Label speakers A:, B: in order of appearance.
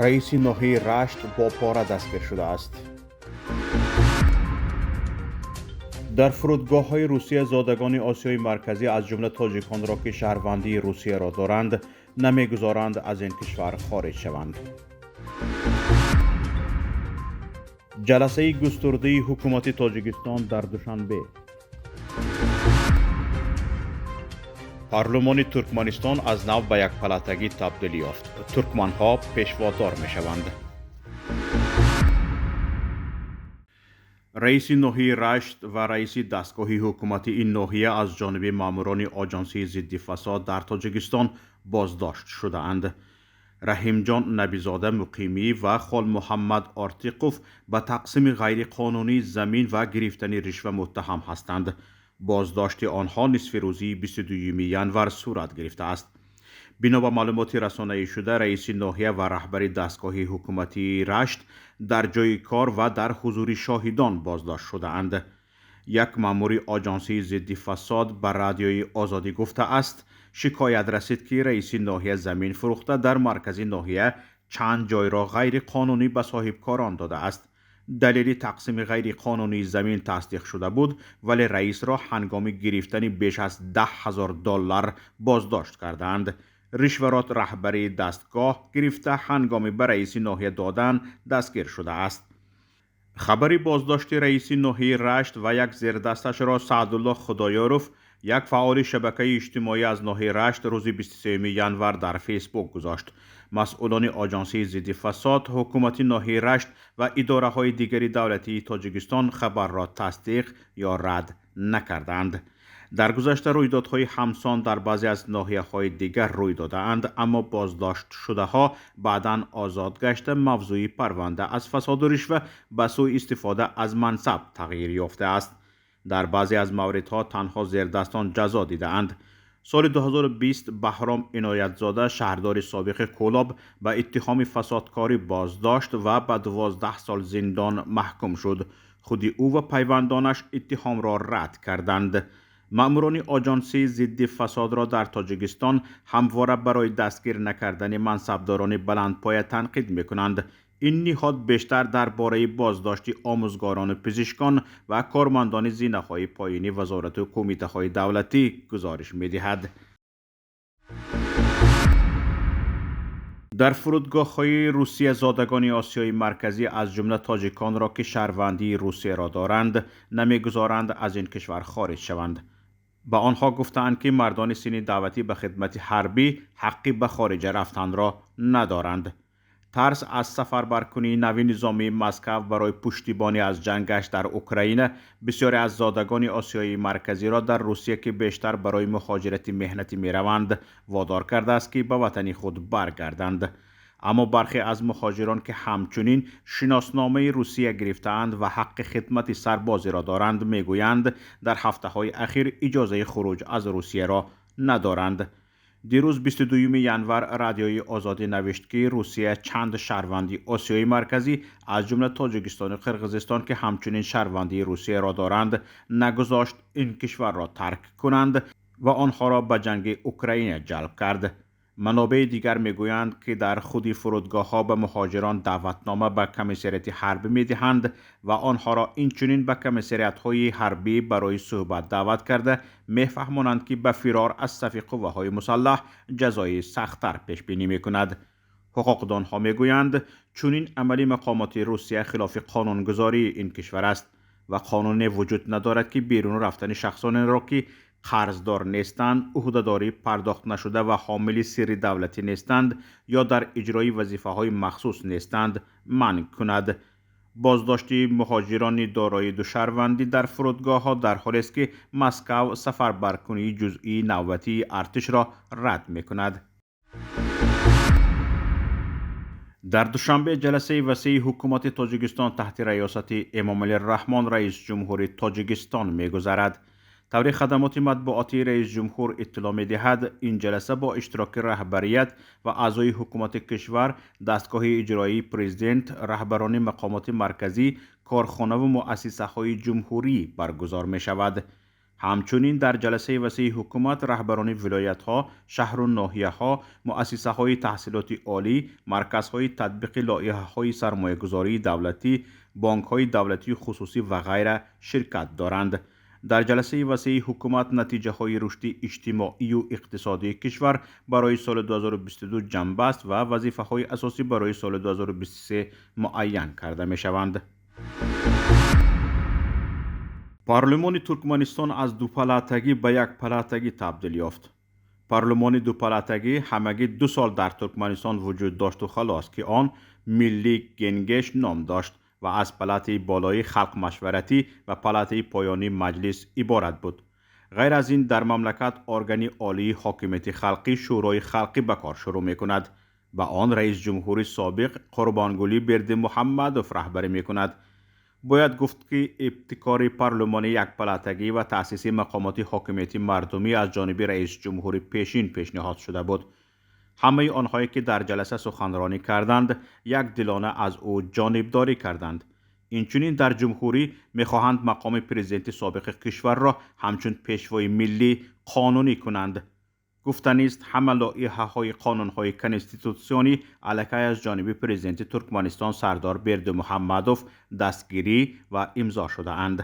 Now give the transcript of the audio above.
A: Раиси ноҳияи Рашт бо пора дастгир шудааст. Дар фурудгоҳҳои Русия зодагони Осиёи Марказӣ, аз ҷумла тоҷиконро, ки шаҳрвандии Русияро доранд, намегузоранд аз ин кишвар хориҷ шаванд. Ҷаласаи густурдаи ҳукумати Тоҷикистон дар Душанбе. Парлумони Туркманистон аз нав ба якпалатагӣ табдил ёфт. Туркманҳо пешводор мешаванд. Раиси ноҳияи Рашт ва раиси дастгоҳи ҳукумати ин ноҳия аз ҷониби маъмурони Оҷонсии зидди фасод дар Тоҷикистон боздошт шудаанд. Раҳимҷон Набизода Муқимӣ ва Холмуҳаммад Ортиқов ба тақсими ғайриқонунии замин ва гирифтани ришва муттаҳам ҳастанд. Боздошти онҳо нисфирӯзии 22 январ сурат гирифтааст. Бино ба маълумоти расонаӣ шуда, раиси ноҳия ва раҳбари дастгоҳи ҳукуматии Рашт дар ҷои кор ва дар ҳузури шоҳидон боздошт шудаанд. Як маъмури Оҷонсии зидди фасод ба Радиои Озодӣ гуфтааст, шикоят расид, ки раиси ноҳия замин фурӯхта, дар маркази ноҳия чанд ҷойро ғайриқонунӣ ба соҳибкорон додааст. Далели тақсими ғайриқонунии замин тасдиқ шуда буд, вале раисро ҳангоми гирифтани беш аз 10 000 доллар боздошт кардаанд. Ришваро раҳбари дастгоҳ гирифта, ҳангоми ба раиси ноҳия додан дастгир шудааст. Хабари боздошти раиси ноҳияи Рашт ва як зердасташро Саъдулло Худоёров, як фаъоли шабакаи иҷтимоӣ аз ноҳияи Рашт, рӯзи 23 январ дар Фейсбук гузошт. Масъулони Оҷонсии зидди фасод, ҳукумати ноҳияи Рашт ва идораҳои дигари давлатии Тоҷикистон хабарро тасдиқ ё рад накарданд. Дар гузашта рӯйдодҳои ҳамсон дар баъзе аз ноҳияҳои дигар рӯй додаанд, аммо боздоштшудаҳо баъдан озод гашта, мавзӯи парванда аз фасоду ришва ба сӯи истифода аз мансаб тағйир ёфтааст. Дар баъзе аз мавридҳо танҳо зердастон ҷазо дидаанд. Соли 2020 Баҳром Иноятзода, шаҳрдори собиқи Кӯлоб, ба иттиҳоми фасодкорӣ боздошт ва ба 12 сол зиндон маҳкум шуд. Худи ӯ ва пайвандонаш иттиҳомро рад карданд. Маъмурони Оҷонсии зидди фасодро дар Тоҷикистон ҳамвора барои дастгир накардани мансабдорони баландпоя танқид мекунанд. Ин ниҳод бештар дар бораи боздошти омӯзгорону пизишкон ва кормандони зинаҳои поёни вазорату кумитаҳои давлатӣ гузориш медиҳад. Дар фурудгоҳҳои Русия зодагони Осиёи Марказӣ, аз ҷумла тоҷиконро, ки шаҳрвандии Русияро доранд, намегузоранд аз ин кишвар хориҷ шаванд. Ба онҳо гуфтаанд, ки мардони синни даъватӣ ба хидмати ҳарбӣ ҳаққи ба хориҷа рафтанро надоранд. Тарс аз сафарбаркунии нави низомии Москав барои пуштибонӣ аз ҷангаш дар Украина бисёре аз зодагони Осиёи Марказиро дар Русия, ки бештар барои муҳоҷирати меҳнатӣ мераванд, водор кардааст, ки ба ватани худ баргарданд. Аммо бархе аз муҳоҷирон, ки ҳамчунин шиносномаи Русия гирифтаанд ва ҳаққи хидмати сарбозиро доранд, мегӯянд, дар ҳафтаҳои ахир иҷозаи хуруҷ аз Русияро надоранд. Дирӯз, 22 январ, Радиои Озодӣ навишт, ки Русия чанд шаҳрванди Осиёи Марказӣ, аз ҷумла Тоҷикистону Қирғизистон, ки ҳамчунин шаҳрвандии Русияро доранд, нагузошт ин кишварро тарк кунанд ва онҳоро ба ҷанги Украина ҷалб кард. Манобеи дигар мегӯянд, ки дар худи фурудгоҳҳо ба муҳоҷирон даъватнома ба комиссариати ҳарбӣ медиҳанд ва онҳоро инчунин ба комиссариатҳои ҳарбӣ барои суҳбат даъват карда, мефаҳмонанд, ки ба фирор аз сафи қувваҳои мусаллаҳ ҷазои сахттар пешбинӣ мекунад. Ҳуқуқдонҳо мегӯянд, чунин амали мақомоти Русия хилофи қонунгузории ин кишвар аст ва қонуне вуҷуд надорад, ки берун рафтани шахсонеро, ки қарздор нестанд, ӯҳдадорӣ пардохт нашуда ва ҳомили сирри давлатӣ нестанд ё дар иҷрои вазифаҳои махсус нестанд, манъ кунад. Боздошти муҳоҷирони дорои душаҳрвандӣ дар фурудгоҳҳо дар ҳолест, ки Москав сафарбаркунии ҷузъии навбатии артишро рад мекунад. Дар Душанбе ҷаласаи васеи ҳукумати Тоҷикистон таҳти раёсати Эмомалӣ Раҳмон, раиси ҷумҳури Тоҷикистон, мегузарад. Таври хадамоти матбуотии раис ҷумҳур иттилоъ медиҳад, ин ҷаласа бо иштироки раҳбарият ва аъзои ҳукумати кишвар, дастгоҳи иҷроии президент, раҳбарони мақомоти марказӣ, корхонаву муассисаҳои ҷумҳурӣ баргузор мешавад. Ҳамчунин дар ҷаласаи васеи ҳукумат раҳбарони вилоятҳо, шаҳру ноҳияҳо, муассисаҳои таҳсилоти олӣ, марказҳои татбиқи лоиҳаҳои сармоягузории давлатӣ, бонкҳои давлатию хусусӣ ва ғайра ширкат доранд. Дар ҷаласаи васеи ҳукумат натиҷаҳои рушди иҷтимоию иқтисодии кишвар барои соли 2022 ҷамъбаст ва вазифаҳои асосӣ барои соли 2023 муайян карда мешаванд. Парлумони Туркманистон аз дупалатагӣ ба якпалатагӣ табдил ёфт. Парлумони дупалатагӣ ҳамагӣ 2 сол дар Туркманистон вуҷуд дошту халос, ки он Миллӣ Генгеш ном дошт ва аз палатаи болоии халқмашваратӣ ва палатаи поёнии маҷлис иборат буд. Ғайр аз ин, дар мамлакат органи олии ҳокимияти халқӣ Шӯрои халқӣ ба кор шурӯъ мекунад. Ба он раисҷумҳури собиқ Қурбонгулӣ Бердимуҳаммадов раҳбарӣ мекунад. Бояд гуфт, ки ибтикори парлумони якпалатагӣ ва таъсиси мақомоти ҳокимияти мардумӣ аз ҷониби раисҷумҳури пешин пешниҳод шуда буд. Ҳамаи онҳое ки дар ҷаласа суханронӣ карданд, якдилона аз ӯ ҷонибдорӣ карданд. Инчунин дар ҷумҳурӣ мехоҳанд мақоми президенти собиқи кишварро ҳамчун пешвои миллӣ қонунӣ кунанд. Гуфтанист, ҳама лоиҳаҳои қонунҳои конститутсионӣ аллакай аз ҷониби президенти Туркманистон Сардор Бердимуҳаммадов дастгирӣ ва имзо шудаанд.